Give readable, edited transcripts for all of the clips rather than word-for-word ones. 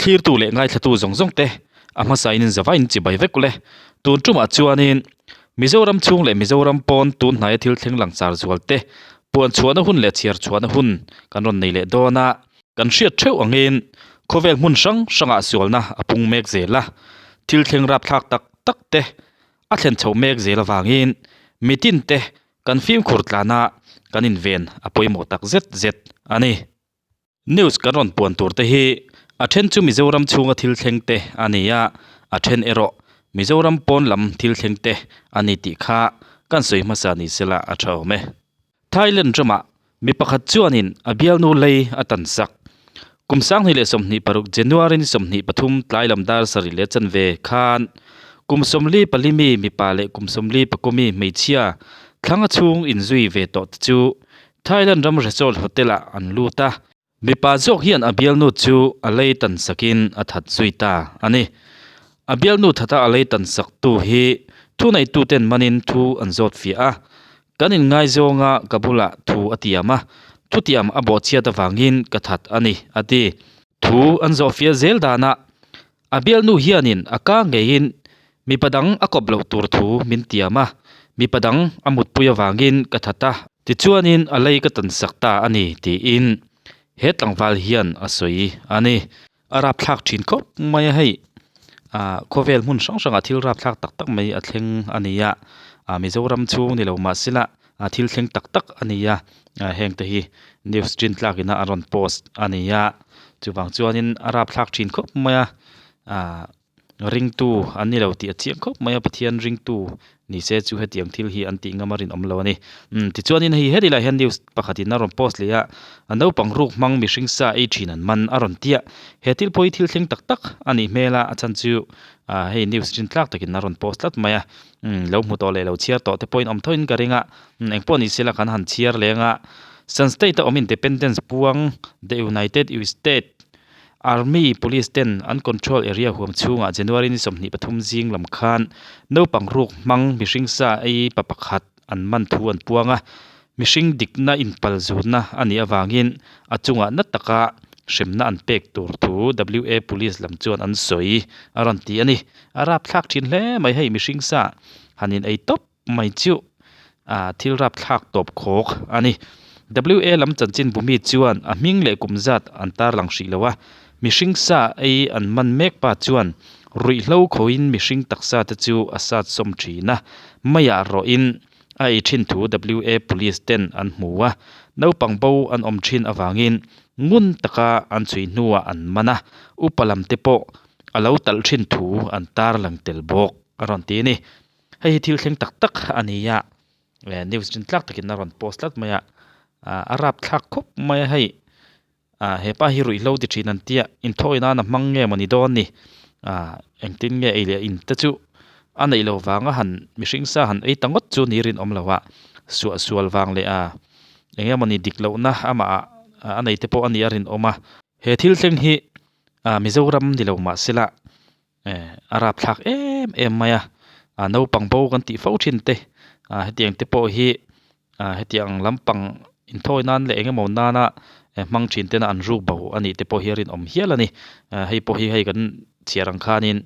Thlirtu leh ngaithlatu zawng zawng te a hmasain in zavaiin chibai vek ule. Tun tumah chuanin Mizoram chhung leh Mizoram pawn tun hnaia thil thleng lang char zual te puan chhuahna hun leh chhiar chhuahna hun kan rawn nei leh dawn a. Kan hriat theuh angin khawvel hmun hrang hrangah sualna a pung mek zel a, thil thleng rapthlak tak tak te a thlen chhoh mek zel avangin mitin te kan fimkhur tlana kan inven a pawimawh tak zet zet a ni. News kan rawn puan tur te hi a then chu Mizoram chhunga thil thleng te a ni a, a then erawh Mizoram pawn lam thil thleng te a ni tih kha kan sawi hmasa ni sela a tha awm e. Thailand ramah mi pakhat chuanin a bialnu lei a tan sak. Kum 2026 January ni 23 tlai lam dar sarih leh chanve khan kum 44 mi mipa leh kum 44 mi hmeichhia thlanga chhung inzui ve tawh te chu Thailand ram resort hotel ah an lut a, mipa zawk hian a bialnu chu a lei tan sakin a that zui ta a ni. A bialnu thata a lei tan sak tu hi thuneitu ten manin thu an zawt fiah a, kan inngaizawng a ka bulah thu a tiam a, thutiam a bawhchhiat avangin ka that a ni a ti. Thu an zawh fiah zel danah A bialnu hianin a ka ngeiin mipa dang a kawp loh tur thu min tiam a, mipa dang a mutpui avangin ka that a, tichuanin a lei ka tansak ta a ni tiin he tlangval hian a sawi a ni. A rapthlak thin khawp mai a hei, ah khawvel hmun hrang hrangah thil rapthlak tak tak mai a thleng a ni a, ah Mizoram chhung ni lo mahsela a thil thleng tak tak a ni a, heng te hi news chin tlak ina a rawn post a ni a, chuvang chuanin a rapthlak thin khawp mai a, ah ringtu an ni lo tih a chiang khawp mai a, Pathian ringtu ni se chu hetiang thil hi an tih ngam a rinawm lo a ni. Umm tichuanin hei heti lai hian news pakhatin a rawn post leh a, a naupang ruk hmang mihring sa ei thin an man a rawn tia, he thil pawh hi thil thleng tak tak a nih hmel a, a chhan chu ah hei news chin tlak takin a rawn post tlat mai a. Umm lo hmu tawh leh lo chhiar tawh te pawhin awm thoin ka ring a, umm engpawh ni sela kan han chhiar leng a, Shan State a awm Independence puang The United U State Army Police ten an control area huam chhungah January ni 23 zing lam khan naupang ruk hmang mihring sa ei pa pakhat an man thu an puang a, mihring dikna inpal zutna a nih avangin a chungah na taka hremna an pek tur thu WA Police lam chuan an sawi a rawn ti a ni. A rapthlak thin hle mai hei mihring sa han in ei tawp mai chu ah thil rapthlak tawp khawk a ni. WA lam chanchin bumi chuan a hming leh kum zat an tarlang hrih lo a, mihring sa ei an man mek pa chuan ruihhlo khawiin mihring taksa te chu a sat sawm thin a, maiah rawhin a ei thin thu WA Police ten an hmu a, naupang bo an awm thin avangin ngun taka an chhui hnuah an man a, upa lam te pawh a lo talh thin thu an tar lang tel bawk a rawn ti a ni. Hei hi thil thleng tak tak a ni a, eh news rin tlak takin a rawn post tlat mai a, ah a rapthlak khawp mai a hei ah hepa hi ruihhlo ti thin an tia inthawi nan a hmang nge mawni dawn ni ah engtin nge ei leh in te chu a neih loh vanga han mihring sa han ei ta ngawt chu ni rinawm lo a, suahsual vang leh a eng emawni dik lohna amah ah a nei te pawh a nih a rinawm a, he thil thleng hi Ah Mizoram ni lo mah sela eh a rapthlak em em mai a, ah naupang bo kan tih fo thin te ah hetiang te pawh hi ah hetiang lampang inthawi nan leh eng emaw nana eh hmang thin tena an ruk bo a nih te pawh hi a rinawm hial a ni. Ah hei pawh hi hei kan chhiar ang khanin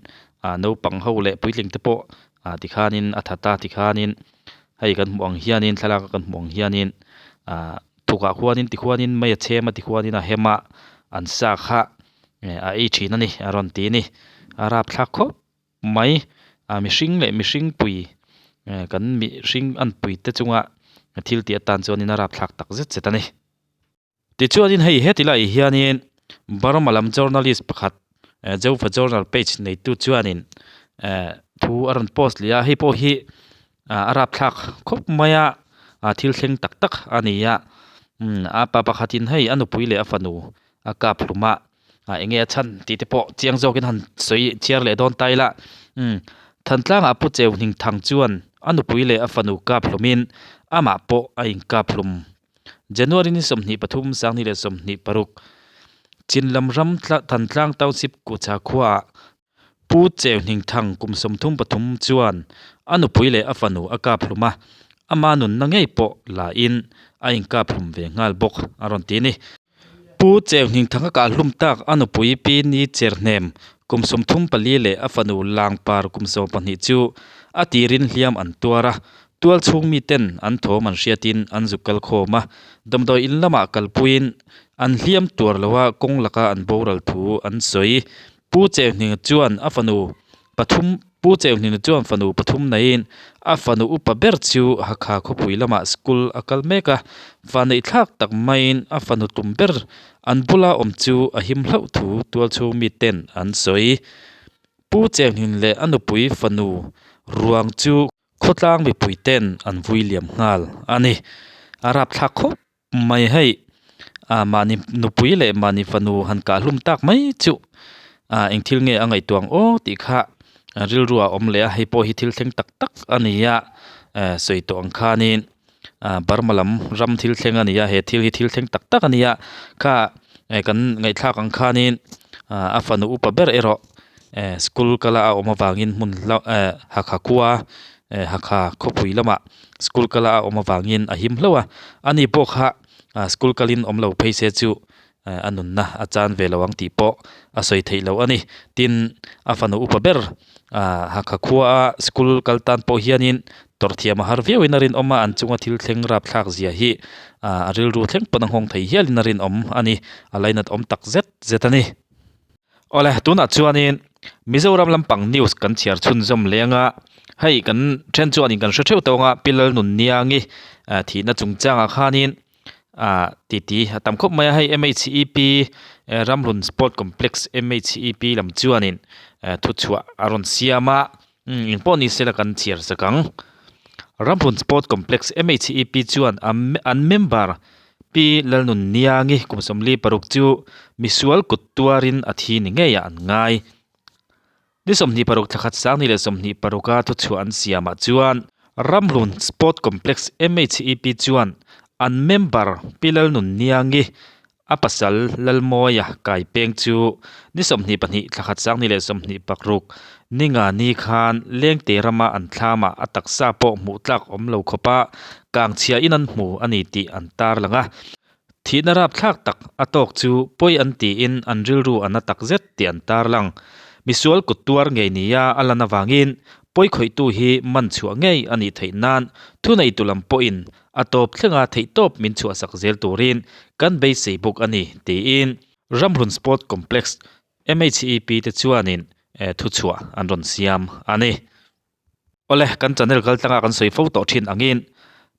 ah naupang ho leh puitling te pawh ah tikhanin a that a tikhanin hei kan hmuh ang hianin thlalak a kan hmuh ang hianin ah Thukah khuanin tikhuanin mei a chhem a tikhuanin a hem a, an sa kha a ei thin a ni a rawn ti a ni. A rapthlak khawp mai a mihring leh mihring pui kan mihring an pui te chunga thil tih atan chuanin a rapthlak tak zet zet a ni. Tichuanin hei heti laiah hianin Burma lam journalist pakhat Jofa Journal page neitu chuanin thu a rawn post leh a, hei pawh hi a rapthlak khawp mai a, a thil thleng tak tak a ni a, umm a pa pakhatin hei a nupui leh a fanu a kap hlum a, ah eng nge a chhan tih te pawh chiang zawkin han sawi chhiar leh dawn ta ila, umm Thantlangah Pu Cheu Hning Thang chuan a nupui leh a fanu kap hlumin amah pawh a inkap hlum. January ni 23 2026 Chinlam ram Thantlang Township Kucha khuaah Pu Cheu Hningthang kum 33 chuan a nupui leh a fanu a kap hlum a, ama nunna ngei pawh la in a inkap hlum ve nghal bawk a rawn ti a ni. Pu Pu Cheuhningthanga kah hlum tak a nupui Pi Ni Cherhnem kum 34 leh a fanu Langpar kum 12 chu a tirin hliam an tuar a, tual chhung miten an thawm an hriatin an zuk kal khawm a, damdawi in lamah kalpuiin an hliam tuar loha kawng laka an boral thu an sawi. Pu Cheuhninga chuan a fanu pathum Pu Cheuhninga chuan fanu pathum neiin a fanu upa ber chu Hakha khawpui lamah school a kal mek a, vaneihthlak tak maiin a fanu tum ber an bula awm chu a him hlauh thu tualchhung miten an sawi. Pu Cheuhnin leh a nupui fanu ruang chu khawtlang mipui ten an vui liam nghal a ni. A rapthlak khawp Mai hei, ah mahni nupui leh mahni fanu han kah hlum tak mai chu ah eng thil nge a ngaihtuah ang aw tih kha rilru a awm leh a, hei pawh hi thil thleng tak tak a ni a, eh sawi tawh ang khanin ah Burma lam ram thil thleng a ni a, he thil hi thil thleng tak tak a ni a, kha eh kan ngaihthlak ang khanin ah a fanu upa ber erawh eh school kala a awm avangin hmun hla eh Hakha khua eh Hakha khawpui lamah. School kala a awm avangin a him hlauh a, ani pawh kha school kalin awm lo phei se chu a nunna a chan ve lo ang tih pawh a sawi theih loh a ni. Tin, a fanu upa ber Hakha khua a school kal tan pawh hianin tawrh thiam a har viauin a rinawm a, an chunga thil thleng rapthlak zia hi a rilru thleng pawn a nghawng thei hialin a rinawm a ni, a lainat awm tak zet zet a ni. Awle, tunah chuanin Mizoram lampang news kan chhiar chhunzawm leng a, hei kan then chuanin kan hre theuh tawng a, Pi Lalnunniangi thihna chungchangah khanin ah titi a tam khawp mai a, hei MHEP Ramhlun Sport Complex MHEP lam chuanin thuchhuah a rawn siam a, eng pawh ni sela kan chhiar sak ang. Ramhlun Sport Complex MHEP chuan an member Pi Lalnunniangi kum 46 chu misual kut tuarin a thi ni ngeiah an ngai. Ni 26 thla khat sang ni leh 26 a thuchhuah an siamah chuan Ramhlun Sport Complex MHEP chuan an member Pi Lalnunniangi a pasal Lalmawia kai peng chu ni 22 thla khat sang ni leh 26 ninga ni khan Lengte rama an thlamah a taksa pawh hmuh tlak awm lo khawpa kangchhia in an hmu a ni tih an tarlang a. Thihna rapthlak tak a tawk chu pawi an tiin an rilru a na tak zet tih an tarlang. Misual kut tuar ngei nia a lan avangin pawi khawihtu hi man chhuah ngei a nih theih nan thuneitu lam pawhin a tawp thlenga theihtawp min chhuahsak zel turin kan beisei bawk a ni tiin Ramhlun Sport Complex MHEP te chuanin thuchhuah an rawn siam a ni. Awle, kan channel kal tlanga kan sawi fo tawh thin angin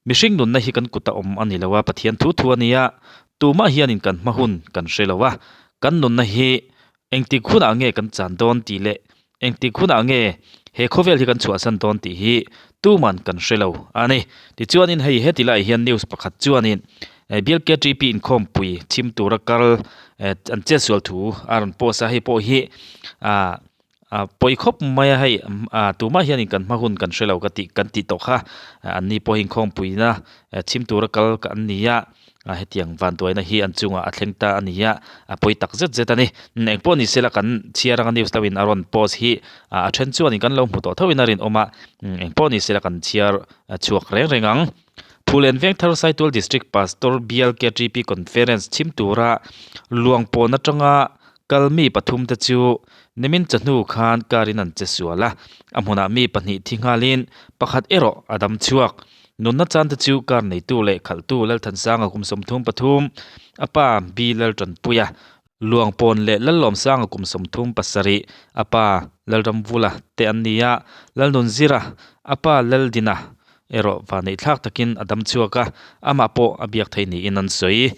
mihring nunna hi kan kuta awm a ni lo a, Pathian thu thu a ni a, tumah hianin kan hma hun kan hre lo a, kan nunna hi engtik hunah nge kan chan dawn tih leh engtik hunah nge he khawvel hi kan chhuahsan dawn tih hi tuman kan hre lo a ni. Tichuanin hei heti laiah hian news pakhat chuanin Bial KTP inkhawmpui chhim tura kal an chetsual thu a rawn post a, hei pawh hi ah A pawi khawp mai a hei ah tumah hianin kan hma hun kan hre lo ka tih kan tih tawh kha an ni pawh hi inkhawmpuina chhim tura kal ka an ni a hetiang vanduaina hi an chungah a thleng ta a ni a a pawi tak zet zet a ni eng pawh ni sela kan chhiar anga news lo in a rawn post hi a then chuanin kan lo hmu tawh tho in a rinawm a eng pawh ni sela kan chhiar chhuak reng reng ang. Phulen Vengthar Saitual District Pastor Bial KTP Conference chhim tura Luangpawn atanga kal mi pathum te chu nimin chawhnu khan car in an che sual a, a hmunah mi pahnih thi nghalin pakhat erawh a dam chhuak. Nunna chan te chu car neitu leh khalhtu Lalthansanga kum 33, a pa B Laltanpuia, Luangpawn leh Lallawmsanga kum 37, a pa Lalramvula te an ni a, Lalnunzira, a pa Laldina erawh vaneihthlak takin a dam chhuak a, amah pawh a biak theih niin an sawi.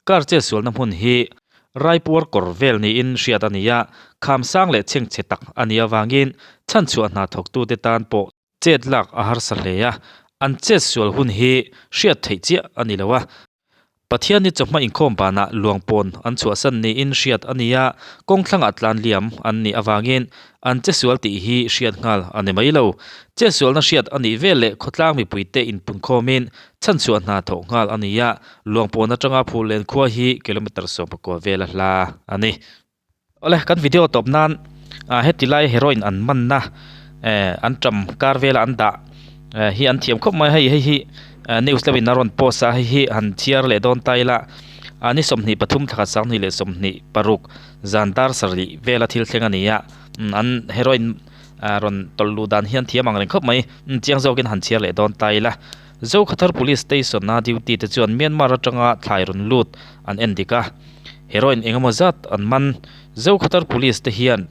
Car chetsualna hmun hi Raipuar kawr vel niin hriat a ni a, khamsang leh chhengchhe tak a nih avangin chhanchhuah hna thawktute tan pawh chet lak a harsa hle a, an chetsual hun hi hriat theih chiah a ni lo a. Pathian hi chawhma inkhawm banah luangpawn an chhuahsan niin hriat a ni a, kawng thlangah tlan liam an nih avangin an chesual tih hi hriat nghal a ni mai lo. Chesualna hriat a nih vel leh khawtlang mipuite inpunkhawmin chhanchhuah hna thawh nghal a ni a, luangpawn atanga Phullen khua hi kilometre 19 vel a hla a ni. Awle, kan video tawp nan ah heti lai heroin an manna eh an ṭam kar vela an dah eh hi an thiam khawp mai a, hei hei hi news deuhin a rawn post a, hei hi han chhiar leh dawn ta ila. A ni 23 thla khat 2026 zan dar sarih vela thil thleng a ni a, an heroin rawn tawlh luh dan hian thiam ang reng khawp mai. Chiang zawkin han chhiar leh dawn ta ila. Zokhathar Police Station-a duty te chuan Myanmar atanga thlai rawn lut an en dik a, heroin engemaw zat an man. Zokhathar Police te hian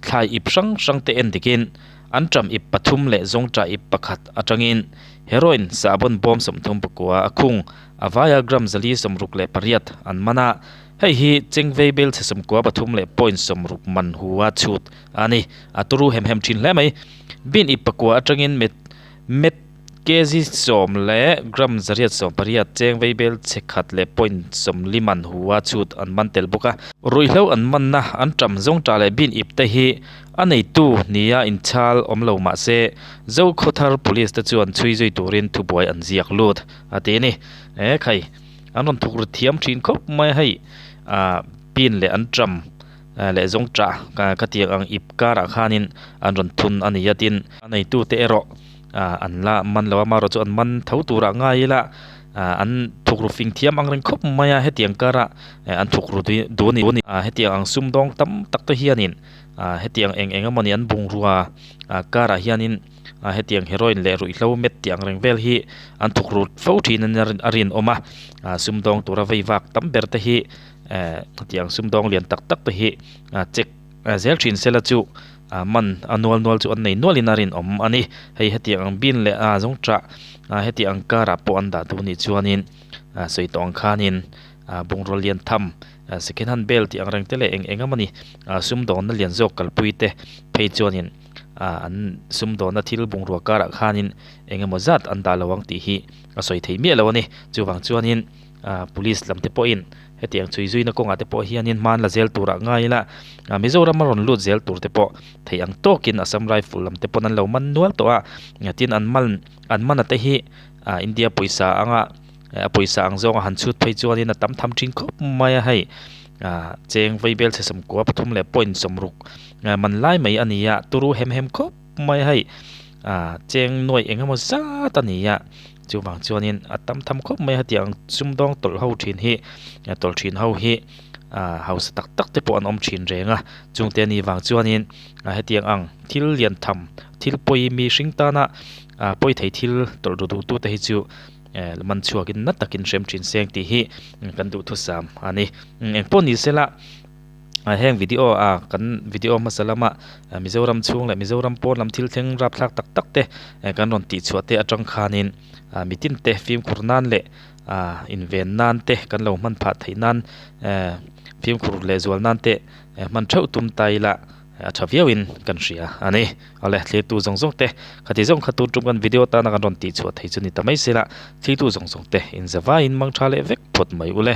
thlai ip hrang hrang te en dikin an ṭam ip pathum leh zawngṭah ip pakhat aṭangin heroin sahbawn bawm 34 a khung a vaia gram 468 an man a, hei hi Chengvei belchhe 93.60 man hu a chhut a ni. A turu hem hem ṭhin hle mai. Bin ip pakua aṭangin met met. Kg sawm leh gram 880 cheng veibel chhe khat leh point 40 man hu a chhut an man tel bawk a. Ruihhlo an manna an ṭam zawng ṭah leh bin ip te hi a neitu nia inchhal awm lo mah se Zokhawthar Police te chuan chhui zui turin thubuai an ziak lut a ti a ni. E khai, an rawn thuk ri thiam ṭhin khawp mai a hei, ah bin leh an ṭam leh zawng ṭah khatiang ang ip karah khanin an rawn thun a ni a tin a neitute erawh ah an la man lo a marawh chu an man tho turah ngai ila ah an thukru fing thiam ang reng khawp mai a hetiang karah eh an thukru duh a ni ah hetiang ang sumdawng tam tak te hianin ah hetiang eng eng emawni an bungrua ah karah hianin ah hetiang heroin leh ruihhlo met tih ang reng vel hi an thukru fo thin a rinawm a ah sumdawng tura vei vak tam ber te hi eh hetiang sumdawng lian tak tak te hi ah check zel thin sela chu ah man a nual nual chu an nei nualin a rinawm a ni. Hei hetiang ang bin leh a zawng tah ah hetiang ang karah pawh an dah duh nih chuanin ah sawi tawh ang khanin ah bungraw lian tham ah second hand bel tih ang reng te leh eng eng emawni ah sumdawnna lian zawk kalpui te phei chuanin ah an sumdawnna thil bungrua karah khanin eng emaw zat an dah lo ang tih hi a sawi thei miah lo a ni. Chuvang chuanin ah police lam te pawhin Hetiang chhui zuina kawngah te pawh hianin hman la zel turah ngai ila, Mizoram a rawn lut zel tur te pawh theih ang tawkin Assam Rifle lam te pawn an lo man nual tawh a, tin an man an man a te hi India pawisa anga a pawisa ang zawnga han chhut phei chuanin a tam tham thin khawp mai a hei, cheng vaibel chhe 13 leh point 60 man lai mai a ni a, turu hem hem khawp mai a hei, cheng nuaih eng emaw zat a ni a. Chuvang chuanin a tam tham khawp mai a hetiang sumdawng tawlh ho thin hi tawlh thin ho hi ah hausa tak tak te pawh an awm thin reng a chungte a nih vang chuanin hetiang ang thil lian tham thil pawi mi hring tana ah pawi thei thil tawlh ru duh tu te hi chu eh man chhuakin na takin hrem thin seng tih hi kan duhthusam a ni engpawh ni sela. Heng video a kan video hmasa lama Mizoram chhung leh Mizoram pawn lam thil thleng rapthlak tak tak te kan rawn tih chhuah te atang khanin mitin te fimkhur nan leh inven nan te kan lo hman phah theih nan fimkhur leh zual nan te hman theuh tum ta ila a tha viau in kan hria a ni. Awle thlirtu zawng zawng te khati zawng kha tun tum kan video tana kan rawn tih chhuah thei chu ni ta mai sela thlirtu zawng zawng te inzavaiin mangtha leh vek phawt mai ule.